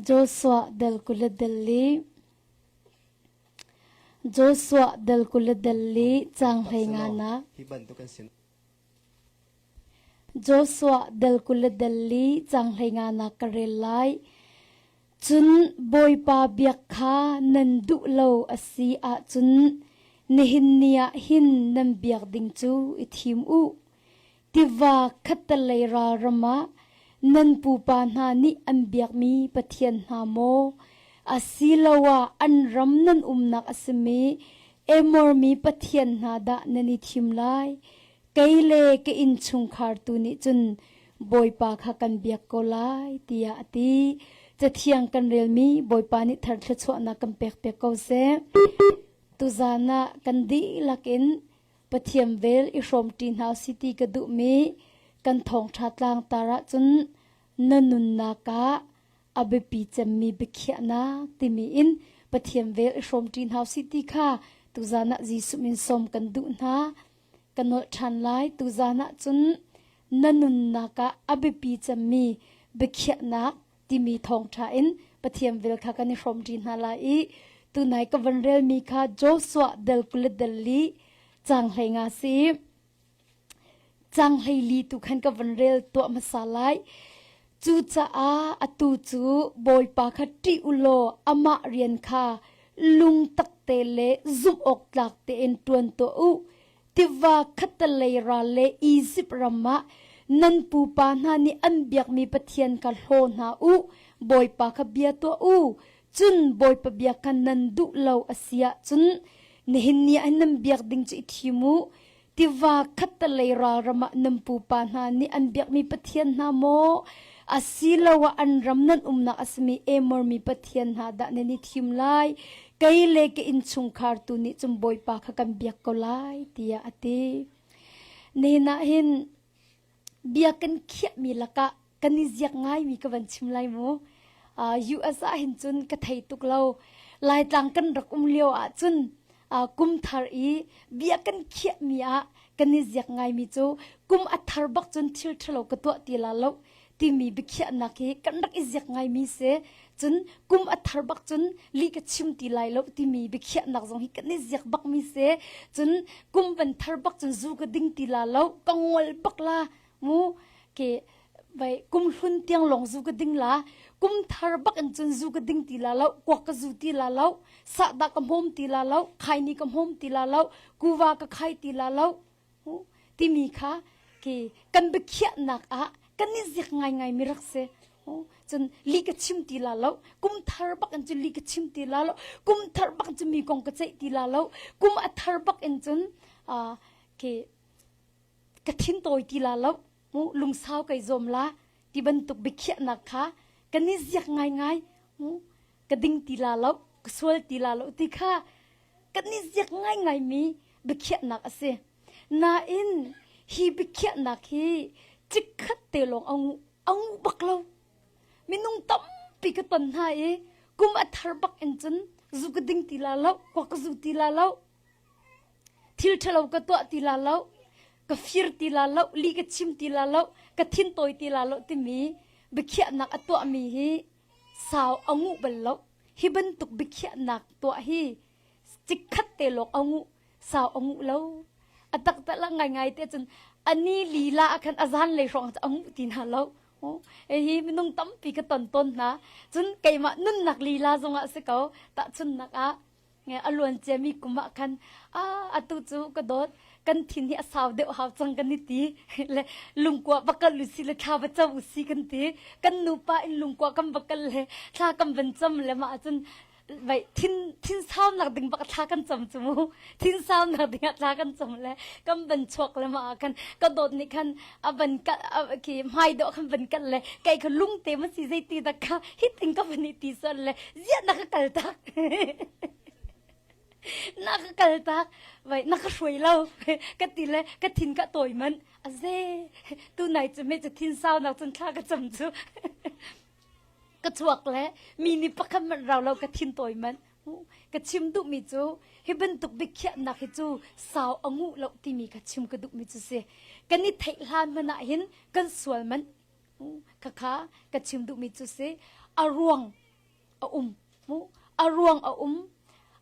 Joshua dal kul le dal li Joshua dal kul le dal li caang hlei Sihmanhsehlaw nganak hi bantuk an sin Joshua dal kul le dal li caang hlei nganak ka rel lai. Cun Bawipa biak kha nan duh lo a si ahcun nihin ni ah hin nan biak ding cu i thim u. Tiva khattelei ralram ah nan pupa hna nih an biakmi pathian hna maw, asiloah an ram nan umnak a simi Amor mi pathian hna dah nan i thim lai? Kei le ka innchungkhar tu nih cun Bawipa kha kan biak ko lai, tiah a ti. Cathiang kan relmi Bawipa nih thar thluachuahnak kan pekpiak ko seh. Tuzan ah kan dihlak in Pathian vel i hrawmṭi hna usih ti ka duhmi kan thawngṭha tlangtar ahcun na nunnak ah a biapi cemmi biakhiahnak timi in Pathian vel i hrawmṭi hna usih ti kha tuzan ah Jesuh min sawm kan duh hna. Ka nolh ṭhan lai tuzan ah cun na nunnak ah a biapi cemmi biakhiahnak timi thawngṭha in Pathian vel kha kan i hrawmṭi hna lai i tunai ka van relmi kha Joshua del kul del li cang hlei nga si cang hlei li tu khan ka van rel tuah hmasa lai cucaah atu cu Bawipa kha ṭih u law amah rian kha lungtak te le zumh awk tlak tein ṭuan tuah u tiva khattelei ral le Izipt ram ah nan pupa hna nih an biakmi Pathian kha hlaw hna u, Bawipa kha bia tuah u. Cun Bawipa bia kha nan duh lo a si ahcun nihin ni ah nan biak ding cu i thim u. Tiva khattelei ral ram ah nan pupa hna nih an biakmi Pathian hna maw, asiloah an ram nan umnak a simi Amor mi pathian hna dah nan i thim lai? Kei le ka innchungkhar tu nih cun Bawipa kha kan biak ko lai, tiah a ti. Nihin ah hin bia kan khiahmi lakah kan i ziak ngaimi ka van chim lai mu. US ah hin cun ka thei tuk lo. Laitlang kan rak um lio ah cun kum thar i bia kan khiahmi ah kan i ziak ngaimi cu kum a thar bak cun thil ṭhalo ka tuah ti la lo timi biakhiahnak hi kan rak i ziak ngaimi si. Cun kum a thar bak cun lih ka chim ti lai lo timi biakhiahnak zong hi kan i ziak bakmi si. Cun kum van thar bak cun zu ka ding ti la lo, ka ngol bak la mu ke vai kum hlun tiang lawng zu ka ding la kum thar bak in cun zu ka ding ti la lo kuak ka zu ti la lo sahdah ka hmawm ti la lo khaini ka hmawm ti la lo kuva ka khai ti la lo timi kha ke kan biakhiahnak ah kan i zik ngaingai mi rak si cun li ka chim ti la lo kum thar bak in cun li ka chim ti la lo kum thar bak in cun mi kong ka ceih ti la lo kum a thar bak in cun ke ka thin tawi ti la lo mu lungsau kai zawm la ti bantuk biakhiahnak kha kan i ziak ngaingai mu ka ding ti la lo ka sual ti la lo ti kha kan i ziak ngaingai mi biakhiahnak a si nain hi biakhiahnak hi chikkhat te lawng angu angu bak lo minung tampi ka ton hna i kum a thar bak in cun zu ka ding ti la lo kwa ka zu ti la lo Thil ṭhalo ka tuah ti la lo, ka fir ti la lo, li ka chim ti la lo, ka thin tawi ti la lo timi biakhiahnak a tuahmi hi sau a nguh bal lo. Hi bantuk biakhiahnak tuah hi chikkhat te lawng a nguh, sau a nguh lo. A taktak la ngaingai te cun a ni lila ah khan a zan lei hrawng a nguh ti hna lo. Hi minung tampi ka ton tawn hna. Cun keimah nunnak lila zongah si ko. Tahchunhnak ah a luan ciami kum ah khan atu cu ka dawt kan thin hi a sau deuh hau cang kan i ti le lungkua va kal usi le thla va cam usi kan ti kan nupa in lungkua kan va kal le thla kan van cam le mah cun vai thin thin sau nak ding bak thla kan cam cu mu thin sau nak ding ah thla kan cam le kan van chuak le mah khan ka dawt nih khan a van kal khi hmai dawh khan van kal le kai kha lung te ma si zei ti dak kha hitin ka van i ti son le ziah na ka kal tak na ka kal tak vai na ka hruai lo ka ti le ka thin ka tawi man aze tu nai cu me cu thin sau nak cun thla ka cam cu ka chuak le mi nih pakhat man rau lo ka thin tawi man ka chim duh mi cu hi bantuk biakhiahnak hi cu sau a nguh lo timi ka chim ka duh mi cu si kan i theih hlan man ah hin kan sual man khakha ka chim duhmi cu si a ruang. A um. Mu a ruang a um.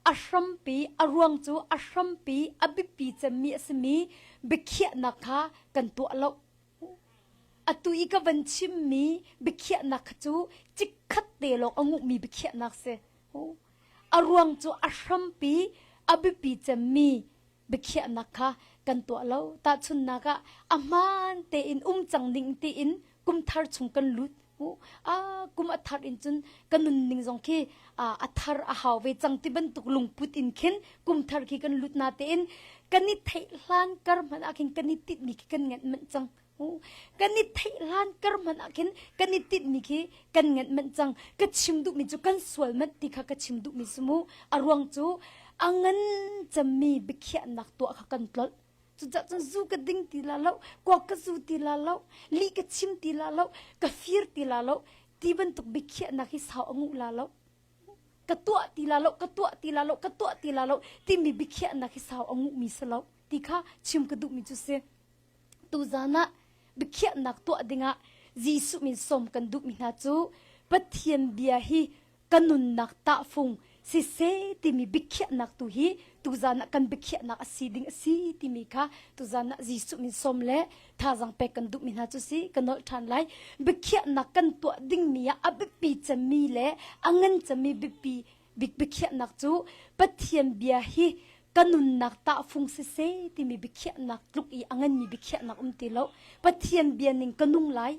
A hrampi a ruang cu a hrampi a biapi cemmi a simi biakhiahnak kha kan tuah lo. Atu i ka van chimmi biakhiahnak kha cu chikkhat te lawng a nguhmi biakhiahnak si. A ruang cu a hrampi a biapi cemmi biakhiahnak kha kan tuah lo. Tahchunhnak ah a hmaan tein um cang ding tiin kum thar chung kan lut. Ah, kum a thar in cun ka nunning zong khi a thar a hau ve cang ti bantuk lungput in khin kum thar khi kan lut na tein kan i theih hlan kar hmanh ah khin kan i tinhmi khi kan ngenh manh cang. Kan i theih hlan kar hmanh ah khin kan i tinhmi khi kan ngenh manh cang. Ka chim duhmi cu kan sual manh ti kha ka chim duhmi si mu. A ruang cu a ngan cemmi biakhiahnak tuah kha kan tlolh. Cucaah cun zu ka ding ti la lo, kuak ka zu ti la lo, lih ka chim ti la lo, ka fir ti la lo, ti bantuk biakhiahnak hi sau a nguh la lo. Ka tuah ti la lo, ka tuah ti la lo, ka tuah ti la lo timi biakhiahnak hi sau a nguhmi si lo ti kha chim ka duhmi cu si. Tuzan ah biakhiahnak tuah dingah Jesuh min sawm kan duhmi hna cu Pathian bia hi ka nunnak tahfung siseh timi biakhiahnak tu hi tuzan ah kan biakhiahnak a si ding a si timi kha tuzan ah Jesuh min sawm le thazaang pek kan duhmi hna cu si ka nolh ṭhan lai. Biakhiahnak kan tuah dingmi ah a biapi cemmi le a ngan cemmi biapi bik biakhiahnak cu Pathian bia hi ka nunnak tahfung siseh timi biakhiahnak tluk i a nganmi biakhiahnak um ti lo. Pathian bia ning ka nung lai.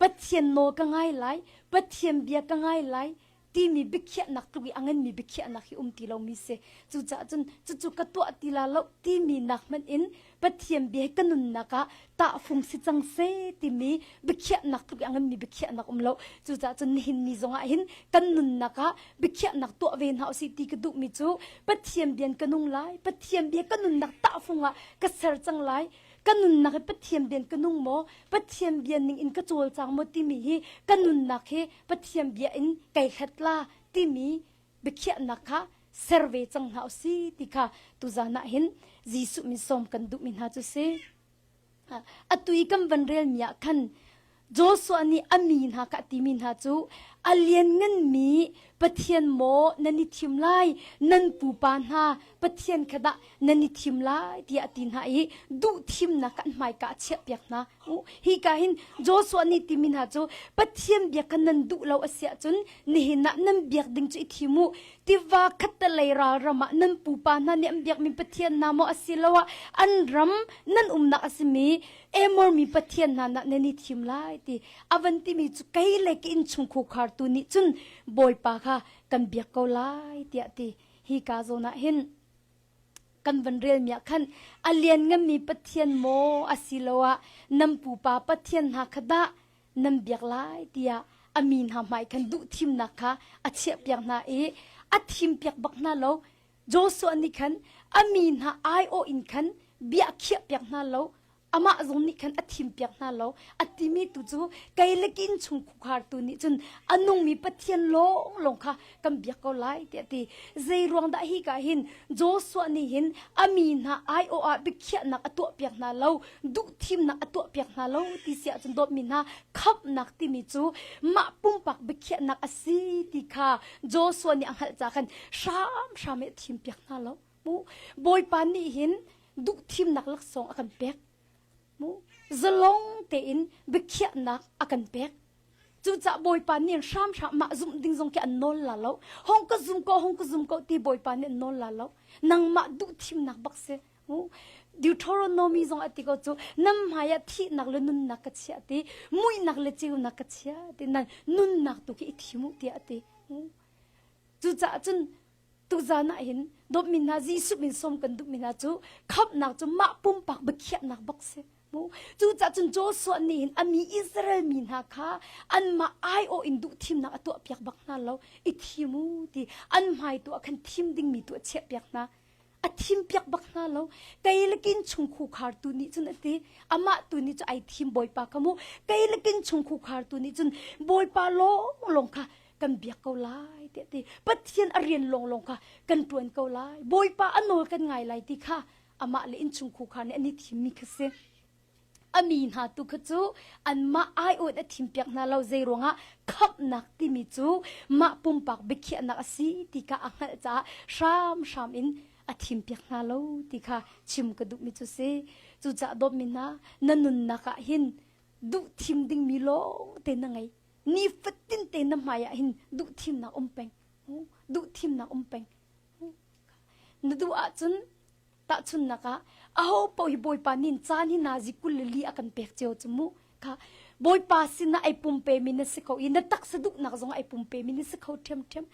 Pathian nawl ka ngai lai, Pathian bia ka ngai lai timi biakhiahnak tluk i a nganmi biakhiahnak hi um ti lomi si. Cucaah cun cucu ka tuah ti la lo timi nak hmanh in Pathian bia hi ka nunnak ah tahfung si cang seh timi biakhiahnak tluk i a nganmi biakhiahnak um lo. Cucaah cun nihin ni zongah hin kan nunnak ah biakhiahnak tuah ve hna usih ti ka duhmi cu Pathian bia in ka nung lai, Pathian bia ka nunnak tahfung ah ka ser cang lai, ka nunnak hi Pathian bian ka nung maw Pathian bia ning in ka cawlcang maw timi hi ka nunnak hi Pathian bia in kai hlat la timi biakhiahnak kha ser ve cang hna usi ti kha tuzan ah hin Jesuh min sawm kan duhmi hna cu si atu i kan van relmi ah khan Joshua nih a mi hna kha a timi hna cu a liannganmi Pathian maw nan i thim lai nan pupa hna Pathian kha dah nan i thim lai tiah a ti hna i duh thimnak an hmaika a chiahpiak hna. Hi ka hin Joshua nih timi hna cu Pathian bia kha nan duh lo a si ahcun nihin ah nan biak ding cu i thim u. Tiva khattelei ral ram ah nan pupa hna nih an biakmi Pathian hna maw asiloah an ram nan umnak a simi Emor mi pathian hna nah nan i thim lai ti a van timi cu kei le ka innchung khukhartu nih cun Bawipa kha kan biak ko lai tiah ti hi ka zawn ah hin kan van relmi ah khan a liannganmi pathian maw asiloah nan pupa pathian hna kha dah nan biak lai tiah a mi hna hmai khan duh thimnak kha a chiahpiak hna i a thimpiak bak hna lo Joshua nih khan a mi hna aiawh in khan bia a khiahpiak hna lo amah zong nih khan a thimpiak hna lo a timi tu cu kei le ka innchung khukhar tu nih cun a nungmi Pathian lawnglawng kha kan biak ko lai tiah a ti zei ruang dah hi ka hin Joshua nih hin a mi hna aiawh ah biakhiahnak a tuahpiak hna lo duhthimnak a tuahpiak hna lo ti si ahcun dawtmi hna khamhnak timi cu mah pumpak biakhiahnak a si ti kha Joshua nih a hngalh ca khan hramhram i a thimpiak hna lo. Mu Bawipa nih hin duhthimnak laksawng a kan pek. Mu zalong tein biakhiahnak a kan pek. Cucaah Bawipa nih hramhram mah zumh ding zong khi an nawl la lo. Hong ka zum ko, hong ka zum ko ti Bawipa nih an nawl la lo. Nangmah duhthimnak bak si. Deuteronomy zong a ti ko cu nan hmai ah thihnak le nunnak ka chiah ti muihnak le ceunak ka chiah ti nan nunnak tu khi i thim u tiah a ti cucaah cun tuzan ah hin dawtmi hna Jesuh min sawm kan duhmi hna cu khamhnak cu mah pumpak biakhiahnak bak si Cucaah cun Joshua nih hin a mi Israel mi hna kha anmah aiawh in duhthimnak a tuahpiak bak hna lo i thim u ti an hmai tu ah khan thim dingmi tu a chiahpiak hna a thimpiak bak hna lo kei le kin chung khukhar tu nih cun a ti amah tu nih cu ai thim bawipa kha mu kei le kin chung khukhar tu nih cun bawipa lawng lawng kha kan biak ko lai tiah ti pathian a rian lawng lawng kha kan tuan ko lai bawipa a nawl kan ngai lai ti kha amah le innchung khukhar nih an i thimmi kha si. A mi hna tu kha cu anmah aiawh in a thimpiak hna lo. Zei ruangah khamhnak timi cu mah pumpak biakhiahnak a si ti kha a hngalh caah hramhram in a thimpiak hna lo ti kha chim ka duhmi cu si. Cucaah dawtmi hna, na nunnak ah hin duh thim dingmi lawng te na ngei. Nifatin te na hmai ah hin duh thimnak um peng. Duh thimnak um peng. Na duh ahcun Tahchunhnak ah, aho paoh hi Bawipa nih caan hi nazi 24 a kan pek cio cu mu. Kha Bawipa sinah ai pumpemi na si kho i na taksa duhnak zong ai pumpemi na si kho ṭhiamṭhiam.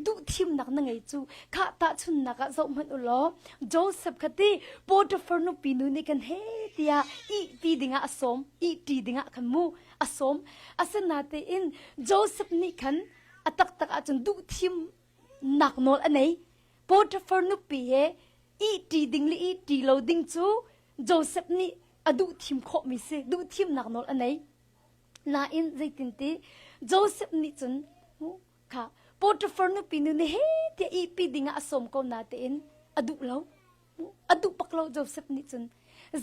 Duh thimnak na ngei cu. Kha tahchunhnak ah zoh hmanh u law, Joseph kha ti Potiphar nupi nu nih kan he tiah ihpi dingah a sawm, ihṭi dingah khan mu a sawm. Asinain Joseph nih khan a taktak ahcun duh thimnak nawl a nei. Potiphar nupi he ihṭi ding le ihṭi lo ding cu Joseph nih a duh thim khawhmi si, duh thimnak nawl a nei. Nain zeitinti Joseph nih cun kha Potiphar nupi nu nih he tiah ihpi dingah a sawm ko natein a duh lo. A duh bak lo Joseph nih cun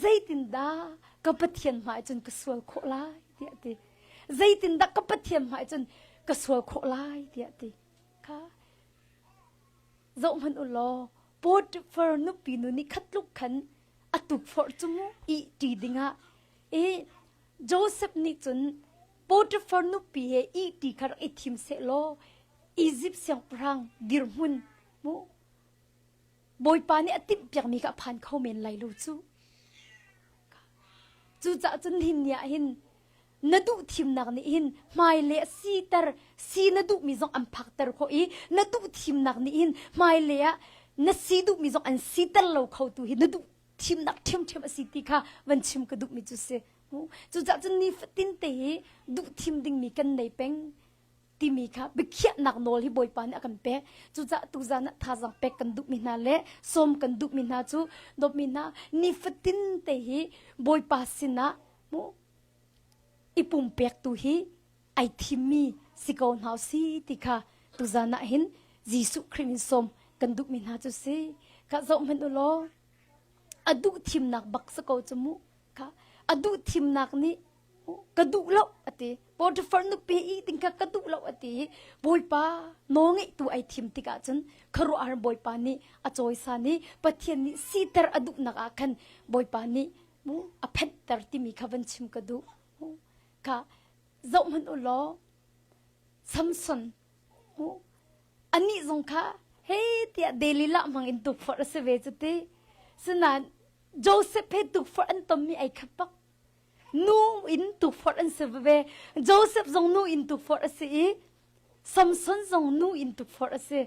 zeitindah ka Pathian hmai cun ka sual khawh lai tiah a ti. Zeitindah ka Pathian hmai cun ka sual khawh lai tiah a ti. Kha Zohhmanh u law, Potiphar nupi nu nih khat tluk khan a tukforh cu mu ihṭi dingah i Josef nih cun Potiphar nupi he ihṭi kha rak i thim sehlaw Izipt siangpahrang dirhmun mu Bawipa nih a timhpiakmi kha a phan kho men lai lo cu. Cucaah cun nihin ni ah hin na duh thimnak nih hin hmailei a siter si na duhmi zong an phakter khawh i na duh thimnak nih hin hmailei ah na si duhmi zong an siter lo kho tu hi na duh thimnak ṭhiamṭhiam a si ti kha van chim ka duhmi cu si. Cucaah cun nifatin te hi duh thim dingmi kan nei peng timi kha biakhiahnak nawl hi Bawipa nih a kan pek. Cucaah tuzan ah thazaang pek kan duhmi hna le sawm kan duhmi hna cu dawtmi hna nifatin te hi Bawipa sinah mu i pumpek tu hi ai thimmi si ko hna si ti kha tuzan ah hin Jesuh Khrih in sawm kan duhmi hna cu si. Kha zoh hmanh u law a duh thimnak bak si ko cu mu. Kha a duh thimnak nih ka duh lo a ti. Potiphar nupi i ding kha ka duh lo a ti. Bawipa nawlngeihtu ai thim tikah cun khuaruahhar Bawipa nih a cawisan i Pathian nih siter a duhnak ah khan Bawipa nih mu a phenhter timi kha van chim ka duh. Kha zoh hmanh u law Samson mu anih zong kha hei tiah Delilah hmang in tukforh a si ve cu ti. Sinain Joseph he tukforh an tonmi ai khat bak. Nu in tukforh an si ve. Joseph zong nu in tukforh a si i Samson zong nu in tukforh a si.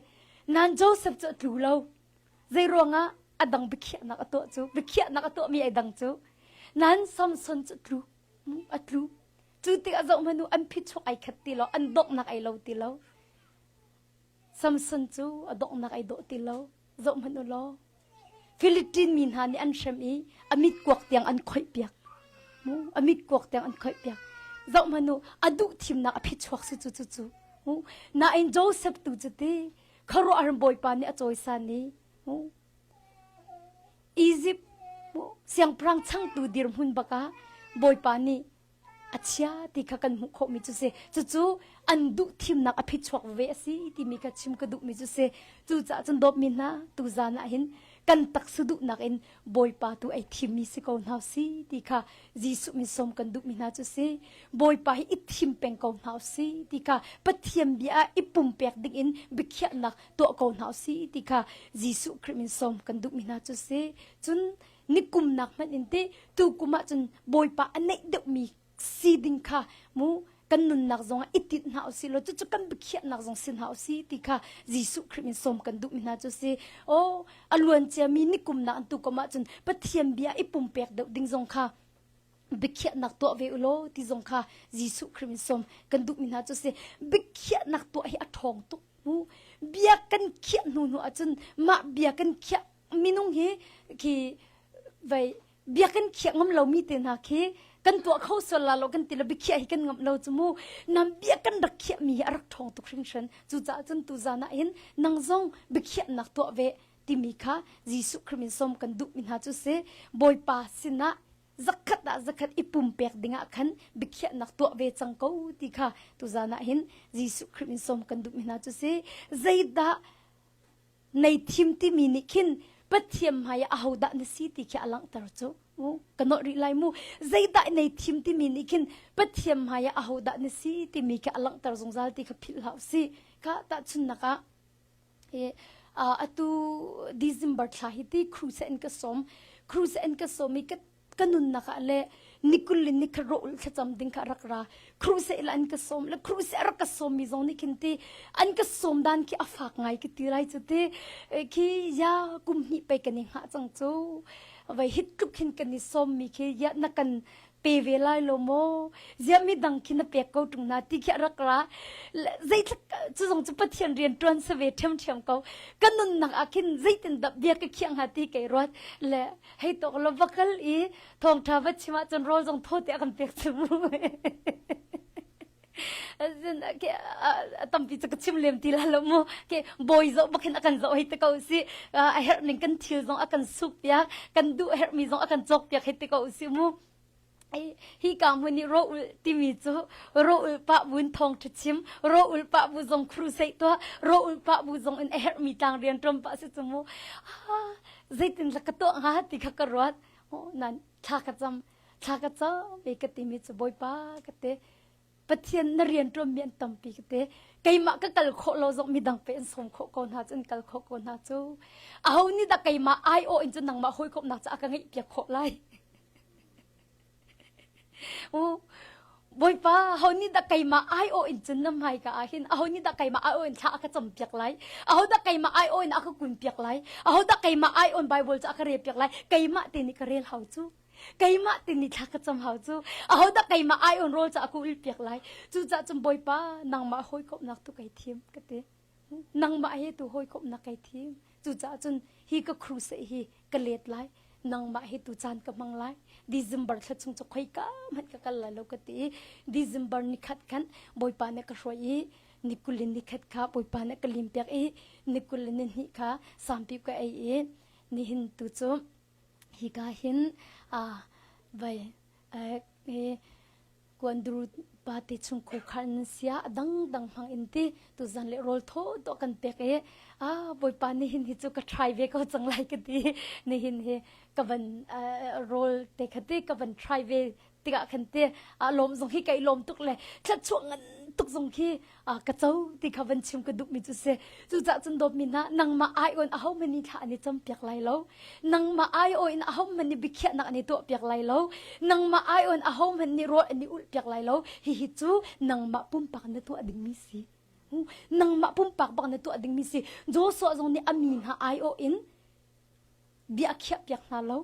Nain Joseph cu a tlu lo. Zei ruangah a dang biakhiahnak a tuah cu biakhiahnak a tuahmi ai dang cu. Nain Samson cu tlu a tlu. Cu tikah zoh hmanh u an phichuak ai khat ti lo, an donghnak ai lo ti lo. Samson cu a donghnak ai dawh ti lo. Zoh hmanh u law. Philippine mi hna nih an hrem i a mit kuak tiang an khoih piak. Mu, a mit kuak tiang an khoih piak. Zoh hmanh u, a duh thimnak a phichuak si cu cu cu. Mu, nain Joseph tu cu ti khuaruahhar Bawipa nih a cawisan i mu, Egypt mu, siangpahrang changtu dirhmun bak ah Bawipa nih a chia ti kha kan hmuh khawhmi cu si. Cucu an duh thimnak a phichuak ve a si timi kha chim ka duhmi cu si. Cucaah cun dawtmi hna tuzan ah hin kan taksa duhnak in Bawipa tu ai thimmi si ko hna si ti kha Jesuh min sawm kan duhmi hna cu si. Bawipa hi i thim peng ko hna si ti kha Pathian bia ah i pumpek ding in biakhiahnak tuah ko hna si ti kha Jesuh Khrih min sawm kan duhmi hna cu si. Cun nikum nak hmanh in ti tukum ah cun Bawipa a neih deuhmi si ding kha mu kan nunnak zong ah i tinh hna usih law cucu kan biakhiahnak zong si hna usih ti kha Jesuh Khrih min sawm kan duhmi hna cu si. Aw a luan ciami nikum nak an tukum ah cun Pathian bia i pumpek deuh ding zong kha biakhiahnak tuah ve u law ti zong kha Jesuh Khrih min sawm kan duhmi hna cu si. Biakhiahnak tuah hi a ṭhawng tuk mu. Bia kan khiah hnu hnu ahcun mah bia kan khiah minung hi khi vei bia kan khiah ngam lomi te hna khi kan tuah kho sual la lo kan ti lo biakhiah hi kan ngamh lo cu mu nam bia kan rak khiah mi hi a rak ṭhawng tuk hringhran cucaah cun tuzan ah hin nang zong biakhiahnak tuah ve timi kha Jesuh Khrih min sawm kan duh mi hna cu si Bawipa sinah. Zakhat ah zakhat i pumpek dingah khan biakhiahnak tuah ve cang ko ti kha tuzan ah hin Jesuh Khrih min sawm kan duhmi hna cu si. Zeidah nei thim timi nih khin Pathian hmai ah ahodah na si ti khi a langhter cu. Ka nolh rih lai mu. Zeidah nei thim timi nih khin Pathian hmai ah ahodah na si timi khi a langhter zungzal ti kha philh hlah usih. Ka tahchunhnak ah atu December thla hi ti cruise in ka sawm. Cruise in ka sawm i ka ka nunnak ah le nikul in nikhat ro ul thlacam ding kha rak ra cruise la an ka sawm le cruise rak ka sawm mi zong nih khin ti an ka sawm dan khi a fak ngai ka ti lai cu ti khi ya kum hnih pe kan i hngah cang cu vai hit tluk khin kan i sawm mi khi ya na kan pe ve lai lo maw zia mi dang khi na pek ko tung na ti khi rak ra zeitluk cu zong cu pathian rian tuan sa ve ṭhiam ṭhiam ko ka nunnak ah khin zeitin dah bia ka khiah hnga ti kei ruat le hei tok lo va kal i thawngṭha va chim ahcun rawl zong thaw te a kan pek cu mu tampi cu ka chim lem ti la lo mu ke bawi zoh bak hin a kan zoh hei te ko si a herh ning kan thil zong a kan suk piak kan duh herh mi zong a kan cawk piak hei te ko si mu hi ka hmun i ro ul timi cu ro ul pah bun thawng ṭha chim ro ul pah bu zong crusade tuah ro ul pah bu zong in a herh mi tlang rian ṭuan pah si cu mu zeitin la ka tuah hnga ti kha ka ruat nan thla ka cam thla ka cam e ka timi cu bawipa ka te Pathian na rian ṭuanmi an tampi ka te keimah ka kal khawh lo zong midang pe an sawm khawh ko hna cu an kal khawh ko hna cu aho nih dah keimah aiawh in cun nangmah hawikomhnak cu a ka ngeih piak khawh lai Bawipa, ho nih dah keimah aiawh in cun na hmaika ah hin aho nih dah keimah aiawh in thla a ka campiak lai? Aho dah keimah aiawh in a ka kunpiak lai? Aho dah keimah aiawh in Bible cu a ka relpiak lai? Keimah te nih ka rel hau cu. Keimah te nih thla ka cam hau cu. Aho dah keimah aiawh in rawl cu a ka ulpiak lai? Cucaah cun Bawipa, nangmah hawikomhnak tu kai thim ka ti. Nangmah he tu hawikomhnak kai thim. Cucaah cun hi ka crusade hi ka let lai. Nangmah he tu caan ka hmang lai. December thla chung cu khoika hmanh ka kal lai lo ka ti i December nikhat khan Bawipa nih ka hruai i ni kul in nikhat kha Bawipa nih ka lim piak i ni kul in ni hnih kha sampi ka ei i nihin tu cu hika hin vai Kuanduru pa te chung khukhar nan sia a dangdang hmang in ti tuzan le rawl thaw to kan pek i a bawipa nihin hi cu ka try ve ko cang lai ka ti nihin hi ka van rawl te kha ti ka van try ve tikah khan te a lawm zong hi kai lawm tuk le thluachuah ngan tuk zong khi ka co ti kha van chim ka duhmi cu si cucaah cun dawtmi hna nangmah aiawn ahohmanh nih thla an i campiak lai lo nangmah aiawh in ahohmanh nih biakhiahnak an i tuahpiak lai lo nangmah aiawh in ahohmanh nih rawl an i ulhpiak lai lo hihi cu nangmah pumpak na tuah dingmi si nangmah pumpak bak na tuah dingmi si Joshua zong nih a mi hna aiawh in bia a khiahpiak hna lo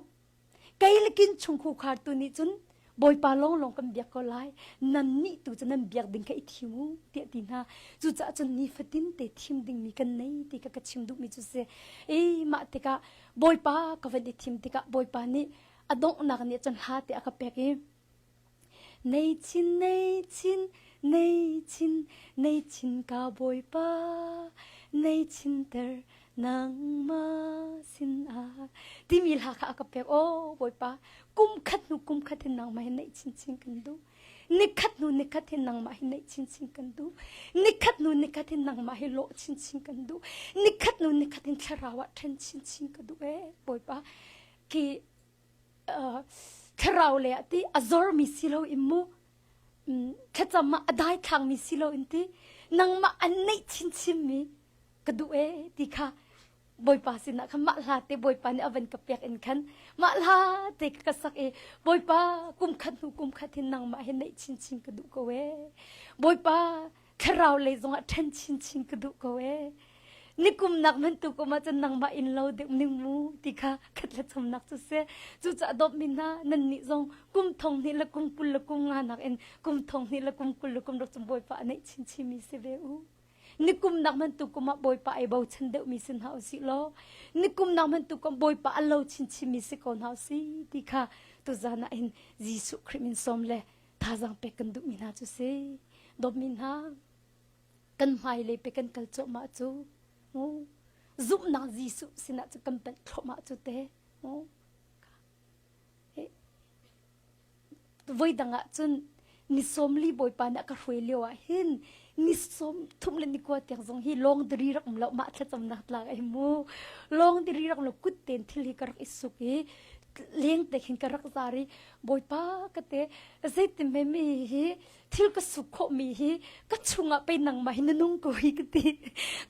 Kei le kin chungkhar tu nih cun Bawipa lawnglawng kan biak ko lai. Nannih tu cu nan biak ding kha i thim u tiah ti hna. Cucaah cun nifatin te thim dingmi kan nei ti kha ka chim duhmi cu si. I mah tikah Bawipa ka van i thim tikah Bawipa nih a donghnak nih cun hla te a ka pek i Nei chin, nei chin, nei chin, nei chin ka Bawipa, nei chin ter nangmah sinah timi hla kha a ka pek aw bawipa kum khat hnu kum khat hin nangmah hi naih chinchin kan duh nikhat hnu nikhat hin nangmah hi naih chinchin kan duh nikhat hnu nikhat hin nangmah hi lawh chinchin kan duh nikhat hnu nikhat hin thlarau ah ṭhen chinchin ka duh ee bawipa ki thlarau le ah ti a zormi si lo in mu thlacam ah a daithlangmi si lo in ti nangmah an neih chinchin mi ka duh ee ti kha Bawipa sinah khan mah hla te Bawipa nih a van ka pek in khan mah hla te ka sak i Bawipa kum khat hnu kum khat hin nangmah hi neih chinchin ka duh ko ee Bawipa thlarau lei zongah ṭhen chinchin ka duh ko ee nikum nak hmanh tu kum ah cun nangmah in lo deuh ning mu ti kha khat le chomnak cu si cucaah dawtmi hna nan nih zong kum thong hnih le kum 20 le kum nga nak in kum thong hnih le kum 20 le kum rak cung Bawipa a neih chinchin mi si ve u Nikum nak bantuk kum ah Bawipa ai bochan deuhmi si hna usih law nikum nak bantuk kum Bawipa a lo chinchin mi si ko hna usih ti kha tuzan ah hin Jesuh Khrih min sawm le thazaang pek kan duhmi hna cu si. Dawtmi hna kan hmailei pe kan kal cuahmah cu zumhnak Jesuh sinah cu kan panh thluahmah cu te. Voi dang ah cun ni 40 Bawipa nih a ka hruai lio ah hin ni 30 le ni kua tiang zong hi lawng diri rak um lo mah thlacamnak tlak ai mu. Lawng diri rak um lo kut ten thil hi ka rak i suk i leng te khin ka rak zar i Bawipa ka te zeitin me mi hi thil ka suk khawhmi hi ka chungah pei nangmah hi na nung ko hi ka ti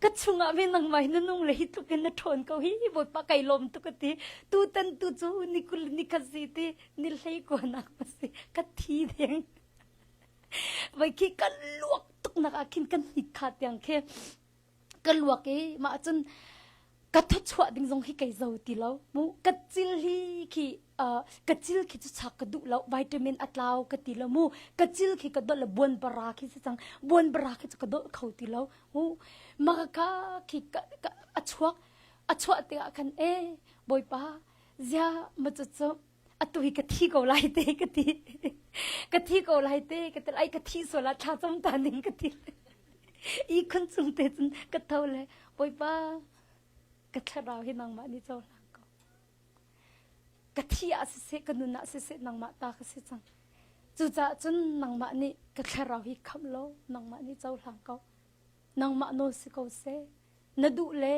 ka chungah pei nangmah hi na nung le hi tluk in na ṭhawn ko hi bawipa kai lawm tuk ka ti tutan tu cu ni kul ni khat si ti ni hlei kuanak ma si ka thi deng vai khi ka luak tuk nak ah khin kan hnik kha tiang khi ka luak i mah cun ka thuchuah ding zong hi kei zo ti lo mu ka cil hi khi ka cil khi cu chak ka duh lo vitamin a tlau ka ti lo mu ka cil khi ka dol le buan bara khi si cang buan bara khi cu ka dol kho ti lo mu ma ka khi ka a chuak a chuah tikah khan e bawipa zia ma cu cu atu hi ka thi ko lai te ka ti ka thi ko lai te ka ti ai ka thi sual ah thla cam ta ning ka ti i khun chung te cun ka tho le bawipa ka thlarau hi nangmah nih cohlang ko ka thi ah siseh ka nun ah siseh nangmah ta ka si cang cucaah cun nangmah nih ka thlarau hi khamh law nangmah nih cohlang ko nangmah nawl si ko seh na duh le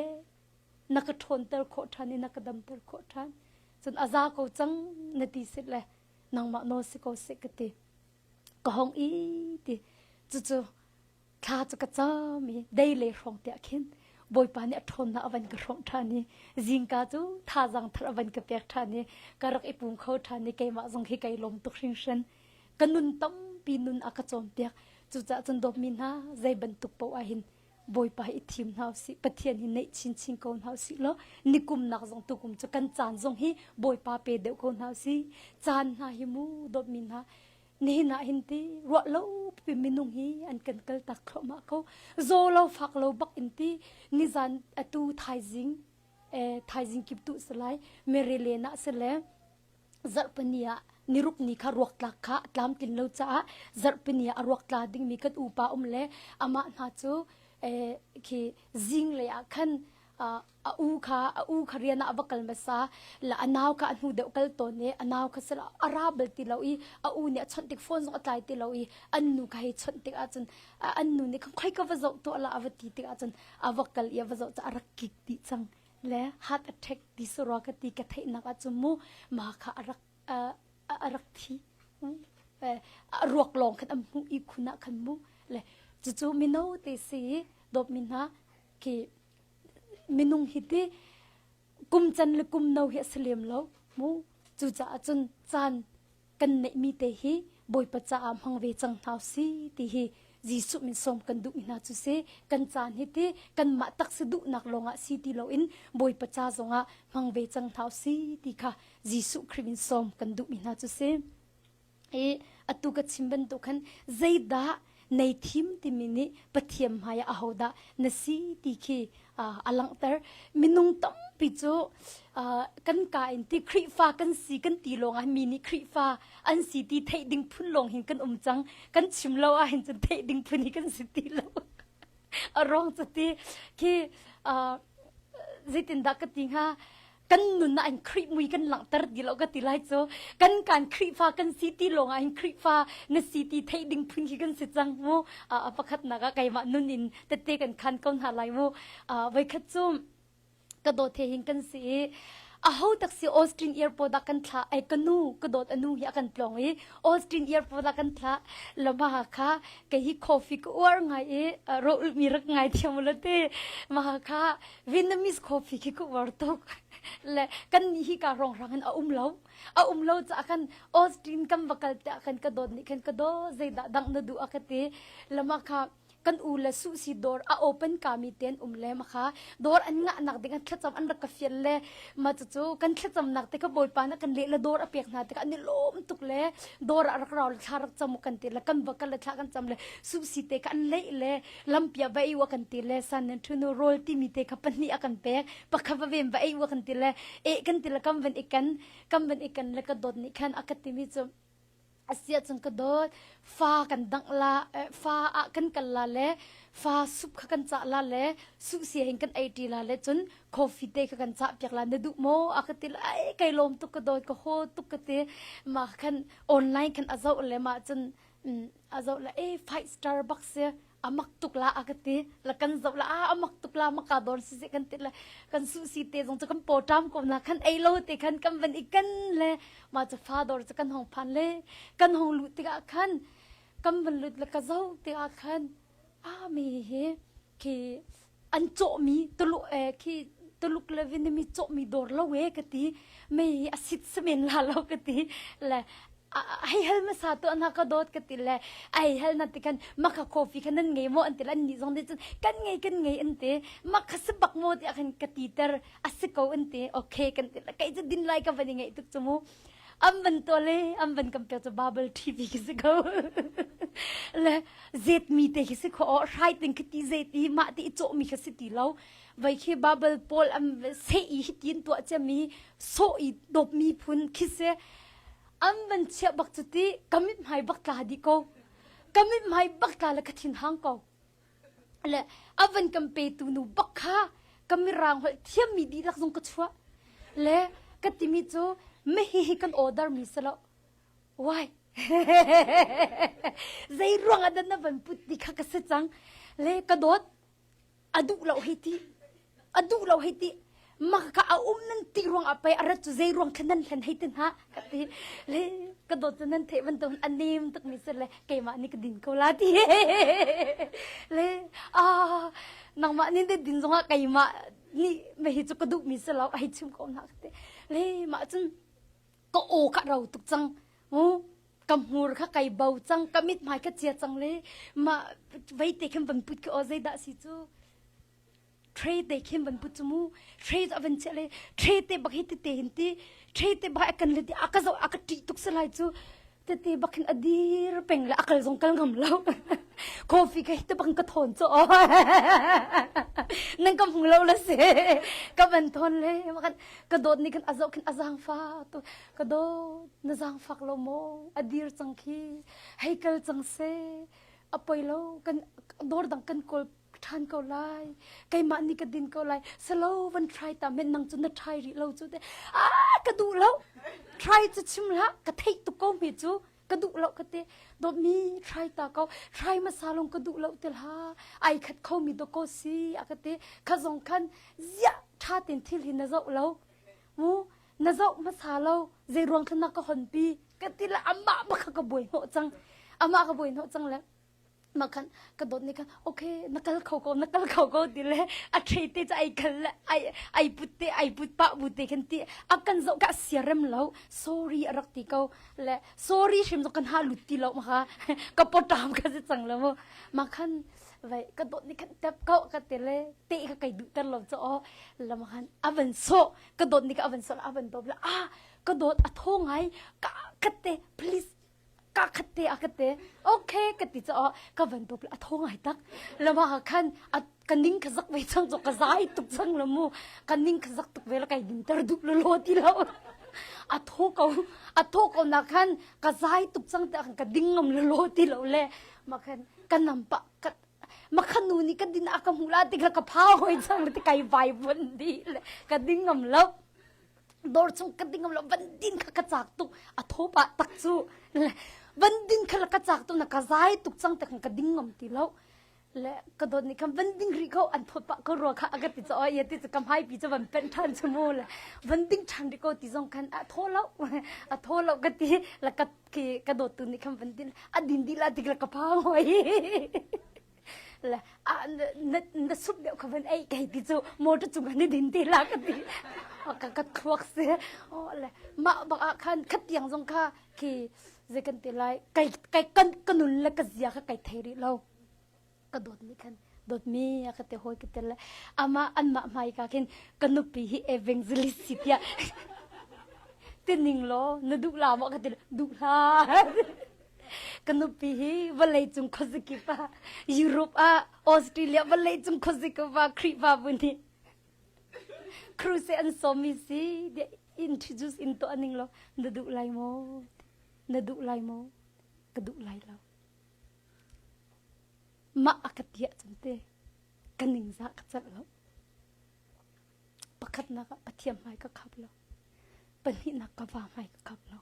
na ka ṭhawnter khawh ṭhan i na ka damter khawh ṭhan cun a za ko cang na ti sit le nangmah nawl si ko seh ka ti ka hong i ti cucu thla cu ka cam i dei le hrawng tiah khin Bawipa nih a ṭhawnnak a van ka hrawmh ṭhan i zingka cu thazaang thar a van ka pek ṭhan i ka rak i pum kho ṭhan i keimah zong hi kai lawm tuk hringhran ka nun tampi nun a ka cawnpiak cucaah cun dawtmi hna zei bantuk paoh ah hin Bawipa hi i thim hna usih Pathian hi neih chinchin ko hna usih law nikum nak zong tukum cu kan caan zong hi Bawipa pe deuh ko hna usih caan hna hi mu dawtmi hna nihin ah hin ti ruah lo pi minung hi an kan kal tak thluahmah ko zaw lo fak lo bak in ti nizan atu thaizing eh thaizing kip tu salai Maryland ah sile zarhpini ah niruk ni kha ruak tlak kha a tlamtlin lo caah zarhpini ah a ruak tla dingmi kan upa um le amah hna cu eh, khi zinglei ah khan a u kha a u kha rian ah a va kal hmasa la a nau kha a hnu deuh kal tawn i a nau kha sila a ra bal ti lo i a u nih a chawnh tik phone zong a tlai ti lo i an nu kha hei chawnh tik ahcun an nu nih khan khoi ka va zoh tuah la a va ti tik ahcun a va kal i a va zoh cu a rak kik dih cang le heart attack ti surua ka ti ka theihnak ahcun mu ma kha a rak a rak thi a ruak lawng khan an hmuh i khun ah khan mu le cucu mino te si dawtmi hna khi minung hi ti kum can le kum no hi a si lem lo mu cucaah cun caan kan neihmi te hi Bawipa caah hmang ve cang hna si ti hi Jesuh min sawm kan duhmi hna cu si kan caan hi ti kanmah taksa duhnak lawngah si ti loin Bawipa ca zongah hmang ve cang hna si ti kha Jesuh Khrih min sawm kan duhmi hna cu si. I atu ka chim bantuk khan zeidah nei thim timi nih Pathian hmai ah ahodah na si ti khi a langhter. Minung tampi cu kan ka in ti Khrihfa kan si kan ti lawng ah mi nih Khrihfa an si ti theih ding phun lawng hin kan um cang. Kan chim lo ah hin cun theih ding phun hi kan si ti lo. A ruang cu ti khi zeitindah ka ti hnga kan nun ah in Khrih mui kan langhter ti lo ka ti lai cu kan kan Khrihfa kan si ti lawng ah hin Khrihfa na si ti theih ding phun khi kan si cang mu a pakhatnak ah keimah nun in tette kan khan ko hna lai mu voikhat cu ka dawt he hin kan si i aho tak si Austin airport ah kan thlah ai ka nu ka dawt anu hi a kan tlawng i Austin airport ah kan thlah lama kha kei hi coffee ka uar ngai i ro mi rak ngai thiam lo te ma kha Vietnamese coffee khi ka uar tuk le kan nih hi ka rongrang in a um lo a um lo caah khan Austin kan va kal tiah khan ka dawt nih khan ka daw zeidah dang na duh a ka ti lama kha kan u le su si dawr a open ka mi ten um le ma kha dawr an ngah nak ding an thlacam an rak ka fial le ma cu cu kan thlacam nak te kha bawipa na kan leh le dawr a pek hna te kha an i lawm tuk le dawr ah rak rau le thla rak cam kan ti le kan va kal le thla kan cam le su si te kha an leih le lampi ah va ei u a kan ti le san nan ṭhunu rawl timi te kha pahnih a kan pek pakhat va ven va ei u a kan ti le eh kan ti le kam van i kan kam van i kan le ka dawt nih khan a ka timi cu. Asiah cun ka dawt, fa kan dangh la, fa ah kan kal la le fa sup kha kan cah la le suh sia in kan ei ṭi la le cun coffee te kha kan cah piak la na duh maw? A ka ti le ai kai lawm tuk ka dawt ka haw tuk ka ti. Mah khan online khan a zoh le mah cun a zoh le e five star bak si amak tuk la a ka ti la kan zoh la a amak tuk la maka dor si se kan ti le kan su si te zong cu kan pawṭam ko na khan ei lo te khan kan van i kan le ma cu fa dor cu kan hong phan le kan hong luh tikah khan kan van lut le ka zoh tikah khan a mi hi khi an cawhmi tuluk eh khi tuluk le Vietnamese cawhmi dawr lo e ka ti mei a sit semen la lo ka ti le hei hal hmasa tu ana ka dawt ka ti le ai hal na ti khan maka coffee khan nan ngei maw an ti le an nih zong nih cun kan ngei kan ngei an ti maka si bak maw tiah khan ka ti ter a si ko an ti okay kan ti le kei cu din lai ka van i ngaih tuk cu mu an van to le an van kam pek cu bubble TV khi si ko le zet mi te khi si kho o hrai ting khi ti zet i mah ti i cawh mi kha si ti lo vai khi bubble pawl an se i hi tin tuah cia mi sawh i dawp mi phun khi si an van chiah bak cu ti ka mit hmai bak tla di ko ka mit hmai bak tla le ka thin hang ko le a van kan petu nu bak kha ka mirang holh thiammi dihlak zong ka chuah le ka timi cu mi hi hi kan order mi si lo why zei ruang ah dah na van put ti kha ka si cang le ka dawt a duh lo hei ti a duh lo hei ti mah ka a um nan ti ruang ah pei a rat cu zei ruang khan nan hlen hei ti hna ka ti le ka dawt cu nan theih bantuk a nem tuk mi si le keimah nih ka din ko la ti le a nangmah nih na din zongah keimah nih mei cu ka duh mi si lo ai chim ko na ka ti le mah cun ka aw ka ro tuk cang mu ka hmur kha kai bo cang ka mit hmai ka chia cang le mah vei te khin van put khi aw zeidah si cu tray te khin van put cu mu tray a van chiah le tray te bak hi tete hin ti tray te bak a kan le ti a ka zoh a ka ṭih tuk salai cu tete bak hin a dir peng le a kal zong kal ngam lo coffee ka hi te bak ka thawn cu nan ka hmu lo la si ka van thawn le makan ka dawt nih khan a zoh khin a zaangfa tu ka dawt na zaangfak lo maw a dir cang khi hei kal cang se a poi lo kan dawr dang kan kawl ṭhan ko lai keimah nih ka din ko lai salo van try ta men nang cu na try rih lo cu te ah ka duh lo try cu chim hlah ka theih tuk ko mi cu ka duh lo ka ti dawtmi try ta ko try hmasa long ka duh lo te hla ai khat kho mi do ko si a ka ti kha zong khan ziah ṭha ten thil hi na zoh lo mu na zoh hmasa lo zei ruang khan na ka hon pi ka ti le amah bak ka buai hnawh cang amah ka buai hnawh cang le mah khan ka dawt nih khan okay na kal kho ko na kal kho ko ti le a ṭhei te cu ai kal le ai ai put te ai put pah bu te khan ti a kan zoh ka siarem lo sorry a rak ti ko le sorry hrim zong kan ha lut ti lo ma kha ka potam ka si cang lo mu mah khan vai ka dawt nih khan tep ko ka ti le te ka kai duh ter lo cho la ma khan a van so ka dawt nih ka a van so a van dawp le ah ka dawt a tho ngai ka ka te please ka khat te a ka te okay ka ti cho ka van dawp le a tho ngai tak lama ka khan a ka ning ka zak ve chang cho ka zai tuk chang lo mu ka ning ka zak tuk ve la kai din ter dup lo lo ti lo a tho ko a tho ko na khan ka zai tuk chang te ka ding ngam lo lo ti lo le ma khan ka nam pa ka ma khan nu nih ka din a ka hmu la ti ka phau hoi chang le ti kai vai vun di le ka ding ngam lo dawr chung ka ding lo van din kha ka cak tuk a tho pa tak cu van din kha ka cak tuk na ka zai tuk cang te ka ding ngam ti lo le ka dawt nih khan van ding rih ko an thawt pah ko rua kha a ka ti cho ia ti cu ka hmai pi cu van pen than chu mu le van ding than rih ko ti zong khan a tho lo a tho lo ka ti la ka ki ka dawt tu nih khan van din a din di la tik la ka phang hoi le a na na sup deuh kha van ei kai ti cu motor cung ah ni din te la ka ti ka ka thluak si oh le mah bak ah khan khat tiang zong kha khi zei kan ti lai kai kai kan ka nun le ka zia kha kai thei rih lo ka dawt nih khan dawtmi a ka ti hawi ka ti le amah anmah hmai ka khin ka nupi hi evangelist si tiah tining law na duh la maw ka ti duh hlah Ka nupi hi vawleicung khuazakip ah Europe ah Australia vawleicung khuazakip ah Khrihfabu nih crusade an sawmmi si introduce in tuah ning law na duh lai maw? Na duh lai maw? Ka duh lai lo. Mah a ka ti ahcun te ka ningzah ka celh lo. Pakhatnak ah Pathian hmai ka khap lo. Pahnihnak ka va hmai ka khap lo.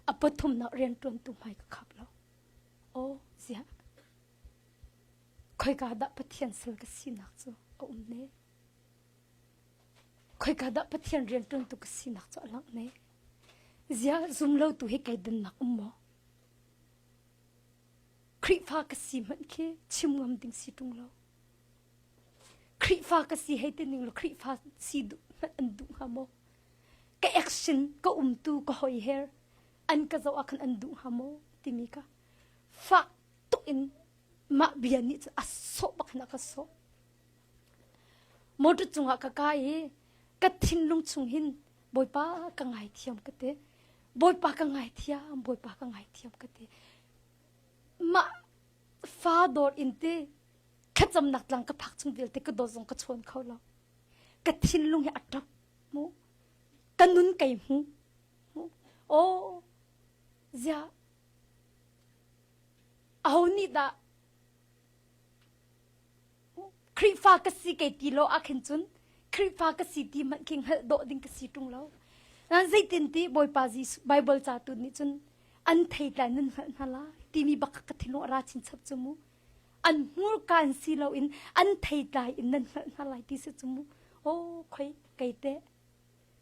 A pathumnak rianṭuantu hmai ka khap lo. Aw ziah. Khoika dah Pathian sal ka sinak cu a um ne? Khoika dah Pathian rianṭuantu ka sinak cu a langh ne? Ziah zumlotu hi kei dannak um maw? Khrihfa ka si hmanh khi chim ngam ding si ṭung lo. Khrihfa ka si hei ti ning law Khrihfa si duh hmanh an duh hnga maw? Ka action, ka umtu, ka hoiher an ka zoh ah khan an duh hnga maw timi kha fak tuk in mah bia nih cun a sawh bak hin a ka sawh. Motor cungah ka kai i ka thinlung chung hin Bawipa ka ngaithiam ka ti. Bawipa ka ngaithiam, Bawipa ka ngaithiam ka ti. Mah fa dawr in ti thlacamnak tlang ka phak chung vialte ka dawt zong ka chawn kho lo. Ka thinlung hi a ṭap mu. Ka nun kei hmu. Mu. Oh, ziah. Aho nih dah Khrihfa ka si kei ti lo ah khin cun Khrihfa ka si ti hmanh khi hngalh dawh ding ka si ṭung lo. Nan zeitin ti Bawipa Jesuh Bible ca tu nih cun an theitlai nan hngalh hna lai timi bak ka thinlung a ra chinchap cu mu. An hmurka in si loin an theitlai in nan hngalh hna lai ti si cu mu. Oh khoi kei teh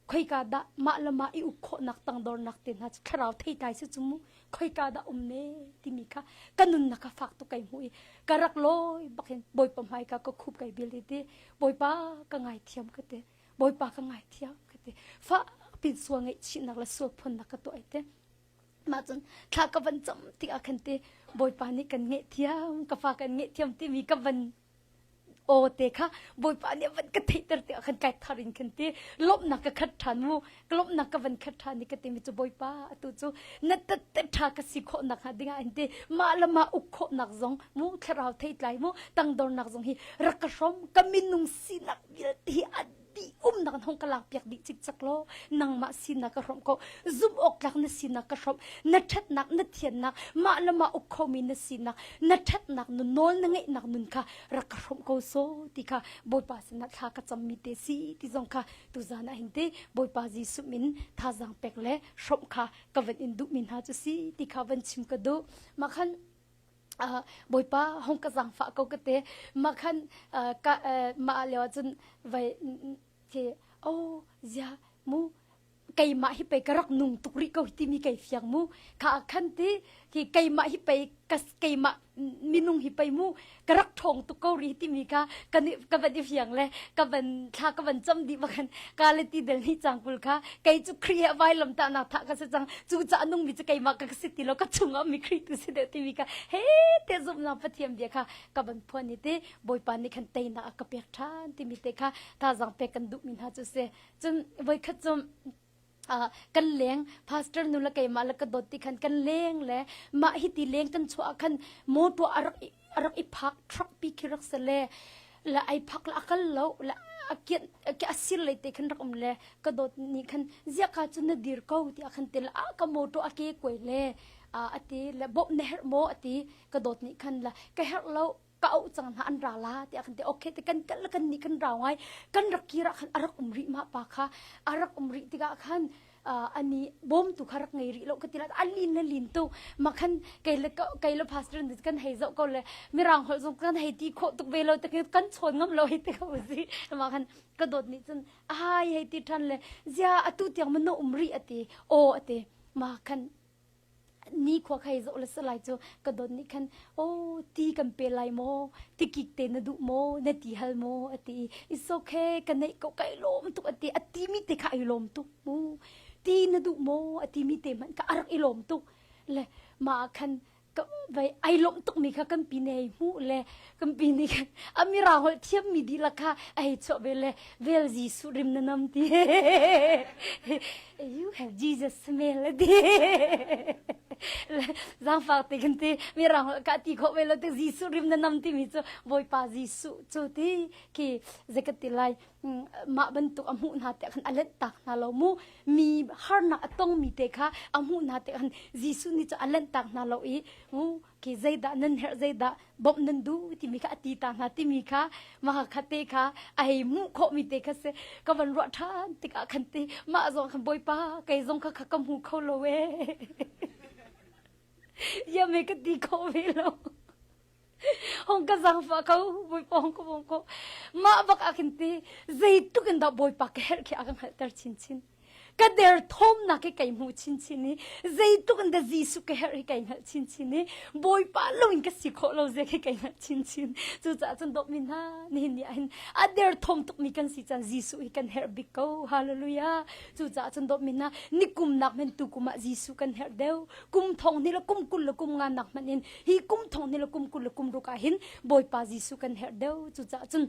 khoika dah mah le mah i uk khawhnak tangdornak te hna cu thlarau theitlai si cu mu khoika dah um ne timi kha ka nunnak kha fak tuk kai hmu i ka rak lawi bakin bawipa hmai ka ka khup kai bil ti bawipa ka ngaithiam ka ti bawipa ka ngaithiam ka ti fa pin sual ngaihchihnak le sual phunnak ka tuah te mah cun thla ka van cam tikah khan te bawipa nih kan ngaihthiam ka fa kan ngaihthiam timi ka van aw te kha bawipa nih a van ka theihter tikah khan kai thar in khan ti lawmhnak ka khat ṭhan mu ka lawmhnak ka van khat ṭhan i ka timi cu bawipa atu cu na tat ṭha ka si khawhnak hnga dingah hin ti mah le mah uk khawhnak zong mu thlarau theitlai mu tangdornak zong hi rak ka hrawm ka minung sinak vialte hi a dih umnak in hong ka lak piak dih cikcek law nangmah sinak ka hrawmh ko zumh awk tlak na sinak ka hrawmh na ṭhatnak na thiannak mah le mah uk khomi na sinak na ṭhatnak nun nawl na ngeihnak nun kha rak ka hrawmh ko so ti kha Bawipa sinah thla ka cammi te si ti zong kha tuzan ah hin te Bawipa Jesuh min thazaang pek le hrawmh kha ka van in duhmi hna cu si ti kha van chim ka duh mah khan Bawipa hong ka zaangfah ko ka ti mah khan ka mah lio ah cun vai khi oh zia mu keimah hi pei ka rak nung tuk rih ko timi kei fiang mu kha khan ti khi keimah hi pei ka keimah minung hi pei mu ka rak ṭhawng tuk ko rih timi kha ka ka van i fiang le ka van thla ka van cam dih bakhan ka le ti del ni cang kul kha kei cu Khrih he vailam tahnak thah ka si cang cu ca nungmi cu keimah ka si ti lo ka chungah mi Khrih tu si deuh timi kha he te zumhnak Pathian bia kha ka van phuan i ti Bawipa nih khan teinak a ka pek ṭhan timi te kha thazaang pek kan duhmi hna cu si cun voikhat cu kan leng pastor nu le keimah le ka dawt ti khan kan leng le mah hi ti leng kan chuah khan motor a rak a rak i phak truck pi khi rak se le le ai phak le akal lo le a a sir lei te khan rak um le ka dawt ni khan zia ka chu na dir ko ti a khan te le a ka motor a ke kuai le a ti le bawmh na herh maw a ti ka dawt nih khan la ka herh lo ka auh cang hna an ra la tiah kan ti okay te kan kal kan nih kan rau ngai kan rak kir ah khan a rak um rih ma pa kha a rak um rih tikah khan ani bawmtu kha rak ngei rih lo ka ti la a lin le lin tu ma khan kei le kei le pastor ni kan hei zoh ko le mirang holh zong kan hei ti khawh tuk ve lo te kan chawn ngam lo hei te ko si ma khan ka dawt nih cun ai hei ti than le zia atu tiang man na um rih ati o ati ma khan nikhua kha hei zoh le si lai cu ka dawt nih khan oh ti kan pe lai maw tikik te na duh maw na ti hal maw a ti i it's okay ka neih ko kai lawm tuk a ti a ti mi te kha ai lawm tuk mu ti na duh maw a ti mi te hmanh kha a rak i lawm tuk le mah khan ka vai ai lawmh tuk mi kha kan pi nei hmuh le kan pi nih khan a mirang holh thiam mi dihlak kha a hei chuah ve le vel Jesuh rim na nam ti you have Jesus smell ti. Zaangfak ti kan ti mirang ka ti khawh ve lo ti Jesuh rim na nam timi cu Bawipa Jesuh cu ti khi zei ka ti lai mah bantuk a hmuh hna te khan a lent tak hna lo mu mi harnak a tong mi te kha a hmuh hna te khan Jesuh nih cu a lent tak hna lo i mu khi zeidah nan herh zeidah bawmh nan duh timi kha a ti ta hna timi kha mah kha te kha a hei hmuh khawhmi te kha si ka van ruah ṭhan tikah khan ti mah zong khan bawipa kei zong kha kha ka hmu kho lo ee ya me ka ti kho ve lo hong ka zangfa ko bawipa hong ka bawm ko mah bak ah khin ti zeitluk in dah bawipa ka herh khi a ka hngalhter chinchin ka derthawmnak hi kai hmu chinchin i zeitluk in dah Jesuh ka herh hi kai hngalh chinchin i Bawipa lo in ka si khawh lo zia khi kai hngalh chinchin cucaah cun dawtmi hna nihin ni ah hin a derthawm tukmi kan si caan Jesuh hi kan herh bik ko hallelujah cucaah cun dawtmi hna nikum nak hmanh tu kum ah Jesuh kan herh deuh kum thong ni le kum 20 le kum nga nak hmanh in hi kum thong ni le kum 20 le kum ruk ah hin Bawipa Jesuh kan herh deuh cucaah cun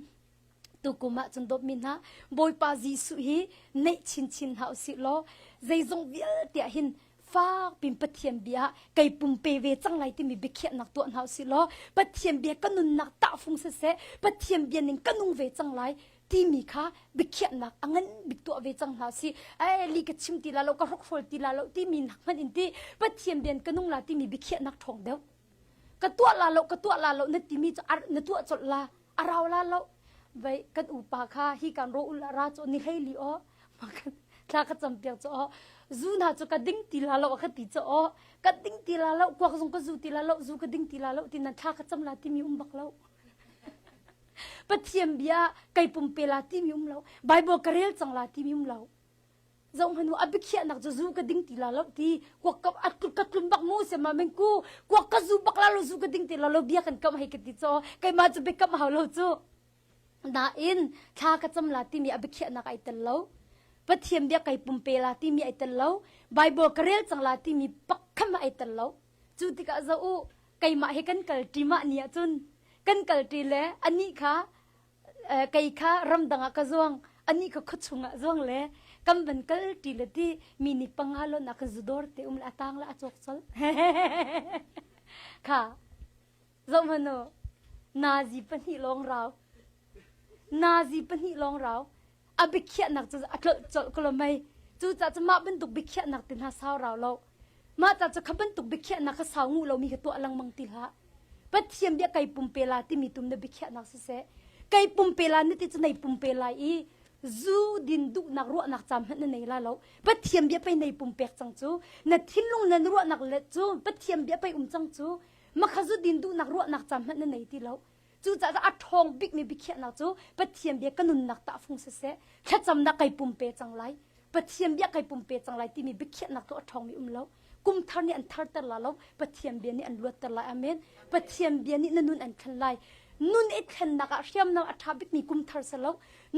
Tukum ah cun dawtmi hna Bawipa Jesuh hi neih chinchin hna usih law zeizong vialte ah hin fak pin Pathian bia kei pumpe ve cang lai timi biakhiahnak tuah hna usih law Pathian bia ka nunnak tahfung siseh Pathian bia ning ka nung ve cang lai timi kha biakhiahnak a ngan bik tuah ve cang hna si ai li ka chim ti la lo ka hrokhrol ti la lo timi nak hmanh in ti Pathian bian ka nung la timi biakhiahnak ṭhawng deuh ka tuah la lo ka tuah la lo na timi cu na tuah colh la a rau la lo vai kan upa kha hi kan ro ul ra cho ni hlei li o thla ka cam piak cho o zu na chu ka ding ti la lo ka ti cho o ka ding ti la lo kuak zong ka zu ti la lo zu ka ding ti la lo ti nan thla ka cam la ti mi um bak lo pathian bia kai pumpe la ti mi um lo bible ka rel cang la ti mi um lo zohhmanh u a biakhiahnak cu zu ka ding ti la lo ti kuak ka ka tlum bak mu se ma meng ku kuak ka zu bak la lo zu ka ding ti la lo bia kan kam hei ka ti cho keimah cu biakam hau lo cu nain thla ka cam la timi a biakhiahnak ai tel lo pathian bia kai pumpe la timi ai tel lo bible ka rel cang la timi pakham ai tel lo cu tikah zo u keimah he kan kal ṭi mah ni ahcun kan kal ṭi le anih kha kei kha ramdang ah ka zuang anih kha khuachung ah zuang le kan van kal ṭi le ti mi nih panga lon ah kan zudawr te um le a tang le a cawk col kha zoh hmanh u nazi pahnih lawng rau nazi pahnih lawng rau a biakhiahnak cu a tlolh colh ko lo mei cucaah cu mah bantuk biakhiahnak te hna sau rau lo mah ca cu kha bantuk biakhiahnak kha sau nguh lomi kha tuah lengmang ti hlah Pathian bia kai pumpe la timi tum na biakhiahnak siseh kai pumpe la na ti cu nei pumpe lai i zu din duhnak ruahnak cam hmanh na nei la lo Pathian bia pei nei pumpek cang cu na thinlung na ruahnak le cu Pathian bia pei um cang cu makha zu din duhnak ruahnak cam hmanh na nei ti lo Cucaah a ṭhawng bikmi biakhiahnak cu Pathian bia ka nunnak tahfung siseh, thlacamnak kai pumpe cang lai, Pathian bia kai pumpe cang lai timi biakhiahnak cu a ṭhawngmi um lo. Kum thar nih an tharter la lo, Pathian bia nih an luatter lai. Amen. Pathian bia nih na nun an thlen lai. Nun i thlennak ah hriamnam a ṭha bikmi kum thar si lo.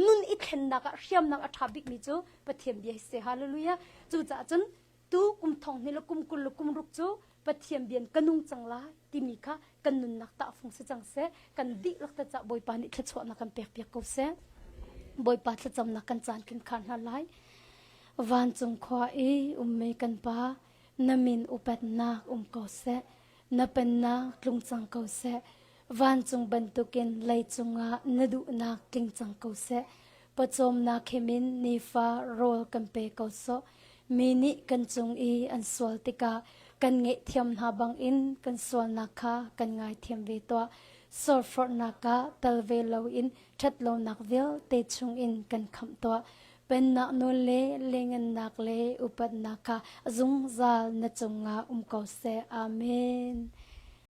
Nun i thlennak ah hriamnam a ṭha bikmi cu Pathian bia hi si. Hallelujah. Cucaah cun tu kum thong hnih le kum 20 le kum ruk cu Pathian bian ka nung cang lai timi kha kan nunnak tahfung si cang seh kan dihlak te cah Bawipa nih thluachuahnak kan pek piak ko seh Bawipa thlacamnak kan caan kan khar hna lai vancung khua i ummi kan pa na min upatnak um ko seh na pennak tlung cang ko seh Vancung bantukin leicung ah na duhnak tling cang ko seh. Pawcawmnak himin nifa rawl kan pe ko sawh. Mi nih kan cung i an sual tikah kan ngaihthiam hna bangin kan sualnak kha kan ngaithiam ve tuah. Sualforhnak ah tel ve loin ṭhatlonak vialte chungin kan khamh tuah. Pennak nawl le lengannak le upatnak kha zungzal na cungah um ko seh. Amen.